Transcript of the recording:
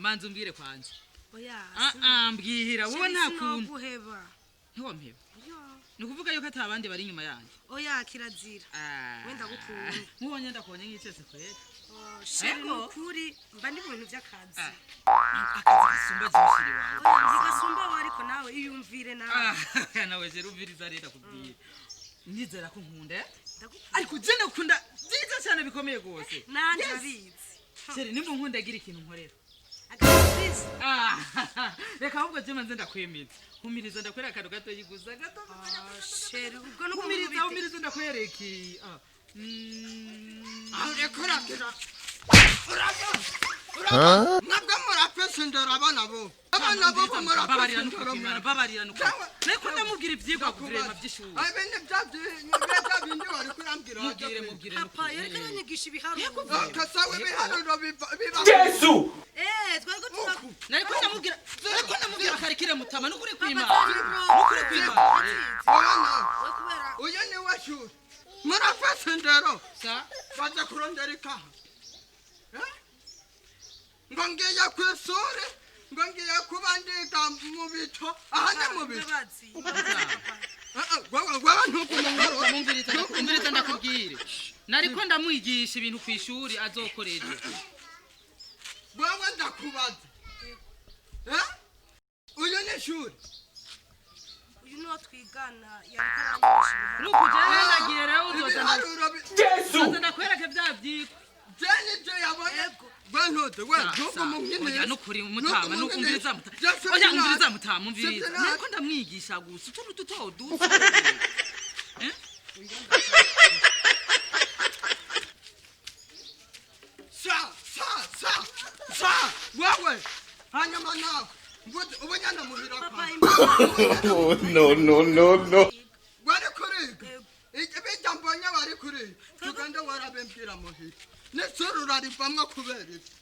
Manza umbwire kwanza. Oya. Ah ah, mbwira wowe, nta kuntu. Sinoguheba. Ntiwampeba? Yo. Ni ukuvuga yuko ata abandi bari inyuma yanjye? Oya, kirazira. Ah. Wenda gukunda. Nkubonye ndakubonye nk'icese kwera. Oh, chéri. Ego. Nukuri mba ndi mu bintu by'akazi. Ah, akazi gasumba byinshi wawe. Oya, ntigasumba wowe, ariko nawe iyumvire nawe. Ah, nawe rero umviriza rero, ndakubwira, nizera ko nkunda, eh? Ndagukunda. Ariko je ndakunda byiza cyane bikomeye rwose. Nanjye Yes. abizi. Chéri, nimba unkunda, agira ikintu nkorera. Agasurprise. Ah, reka ahubwo je manze ndakwemeza. Humiriza, ndakwereka akantu gatoyi gusa, gato gusa, gato, gato. Chéri, ubwo nuko. Humiriza, humiriza, ndakwereka. Ah. Aho reka uragira urabona, urabona, mwebwe murafise indero, abana bo, abana bo murafise Babarira. indero. Nukuri babarira, nukuri. Nariko ndamubwira ivyigwa vraiment vy'ishuri. Ibi ni bya bya bindi wari kurambwira wajya Mubwire. kwiga. Mubwire. Papa yariko aranyigisha ibiharuro. Kasawe, ibiharuro biba Eh, twari ko uku. Nariko ndamubwira karikire, mutama, nukuri kwimana. Papa. Nukuri kwimana. Oya, nawe. We kubera Uyu ni we shuri murafise indero. Sa. Baza kurondera ikaha. Eh? Ngo ngiye ku ishuri, ngo ngiye kuba ndiga mu bico, aha ni mu bico. Imbabazi. Eh, eh, wewe ntugume. Mumviriza, umviriza ndakubwire, nariko ndamwigisha ibintu kw'ishuri azokora ejo. Wewe ndakubaza. Eh? Uyu ni ishuri? Uyu niwo twigana, yariko aranyigisha ibiharuro. Nuko jewe ndagiye rero, uzoza Ibiharuro uzoza ndakwereke vya vyigwa. Je nibyo yabonye. We ntuze, we ntugume. Oya. Unkinire. Nukuri mutama, umviriza mutama. Byose. Oya, umviriza mutama, umviriza. Sivyo. Nariko ndamwigisha gusa utuntu duto duto. Eh? Sa sa sa sa, wewe, hanyuma nawe mvuze ubunyana muhira. Papa. Kwa Imbabazi. Oh, no, no, no, no. Wari kuriga? Yego. Ibijya mbonye wari kuriga, tugende, warabimbwira muhira n'isura urarivamwo kubera iki?